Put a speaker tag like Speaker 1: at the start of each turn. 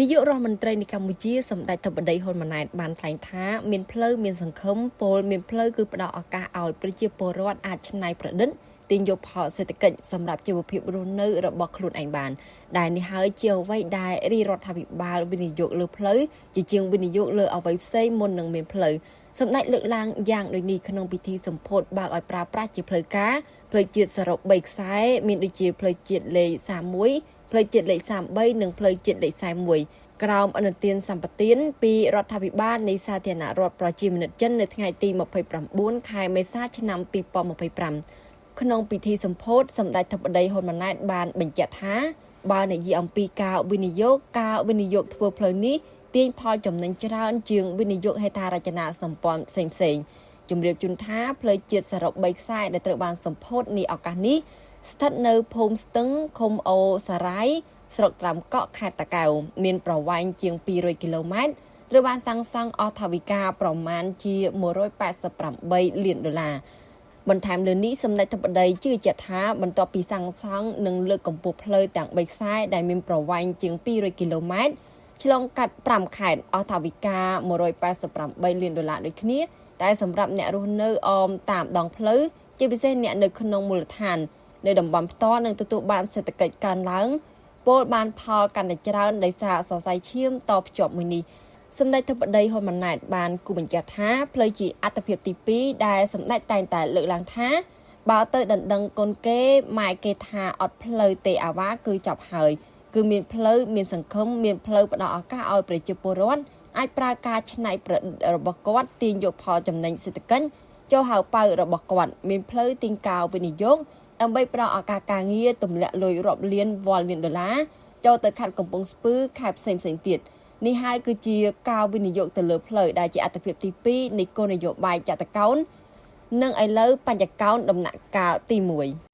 Speaker 1: នាយករដ្ឋមន្ត្រីនៃកម្ពុជាសម្ដេចធិបតីហ៊ុនម៉ាណែតបានថ្លែងថាមានផ្លូវមានសង្ឃឹមពលមានផ្លូវគឺផ្ដល់ឱកាសឲ្យប្រជាពលរដ្ឋអាចច្នៃប្រឌិតទាញយកផលសេដ្ឋកិច្ចសម្រាប់ជីវភាពរស់នៅរបស់ខ្លួនឯងបានដែលនេះហើយជាអ្វីដែលរាជរដ្ឋាភិបាលវិនិយោគលើផ្លូវជាជាងវិនិយោគលើអ្វីផ្សេងមុននឹងមានផ្លូវសម្ដេចលើកឡើងយ៉ាងដូចនេះក្នុងពិធីសម្ពោធបើកឲ្យប្រើប្រាស់ជាផ្លូវការផ្លូវជាតិសរុប3ខ្សែមានដូចជាផ្លូវជាតិលេខ31ផ្លូវជាតិលេខ33និងផ្លូវជាតិលេខ41ក្រោមអនុទានសម្បទានពីរដ្ឋាភិបាលនៃសាធារណរដ្ឋប្រជាមានិតចិននៅថ្ងៃទី29ខែមេសាឆ្នាំ2025ក្នុងពិធីសម្ពោធសម្ដេចធិបតីហ៊ុនម៉ាណែតបានបញ្ជាក់ថាបើនិយាយអំពីការវិនិយោគការវិនិយោគធ្វើផ្លូវនេះទាញផលចំណេញច្រើនជាងវិនិយោគហេដ្ឋារចនាសម្ព័ន្ធផ្សេងផ្សេងជំរាបជូនថាផ្លូវជាតិសរុប3ខ្សែដែលត្រូវបានសម្ពោធនាឱកាសនេះស្ថិតនៅភូមិស្ទឹងឃុំអូសារាយស្រុកត្រាំកក់ខេត្តតាកែវមានប្រវែងជាង200គីឡូម៉ែត្រត្រូវបានសាងសង់អស់ថវិកាប្រមាណជា188លានដុល្លារបន្ថែមលើនេះសម្ដេចធិបតីជឿជាក់ថាបន្ទាប់ពីសាងសង់និងលើកកម្ពស់ផ្លូវទាំង3ខ្សែដែលមានប្រវែងជាង200គីឡូម៉ែត្រឆ្លងកាត់5ខេត្តអស់ថវិកា188លានដុល្លារដូចគ្នាតែសម្រាប់អ្នករស់នៅអមតាមដងផ្លូវជាពិសេសអ្នកនៅក្នុងមូលដ្ឋាននៅតំបន់ផ្ទាល់នឹងទទួលបានសេដ្ឋកិច្ចកើនឡើងពលបានផលកាន់តែច្រើនដោយសារសរសៃឈាមតភ្ជាប់មួយនេះសម្ដេចធិបតីហ៊ុនម៉ាណែតបានគូបញ្ជាក់ថាផ្លូវជាអត្ថភាពទី2ដែលសម្ដេចតែងតែលើកឡើងថាបើទៅដណ្ដឹងកូនគេម៉ែគេថាអត់ផ្លូវទេអាវ៉ាគឺចប់ហើយគឺមានផ្លូវមានសង្ឃឹមមានផ្លូវផ្ដល់ឱកាសឲ្យប្រជាពលរដ្ឋអាចប្រើការច្នៃប្រឌិតរបស់គាត់ទាញយកផលចំណេញសេដ្ឋកិច្ចចូលហៅប៉ៅរបស់គាត់មានផ្លូវទាញការវិនិយោគដើម្បីផ្ដល់ឱកាសការងារទម្លាក់លុយរាប់លានវ៉លលានដុល្លារចូលទៅខេត្តកំពង់ស្ពឺខេត្តផ្សេងៗទៀតនេះហើយគឺជាការវិនិយោគទៅលើផ្លូវដែលជាអត្ថភាពទី2នៃគោលនយោបាយចតុកោណនិងឥឡូវបញ្ចកោណដំណាក់កាលទី1។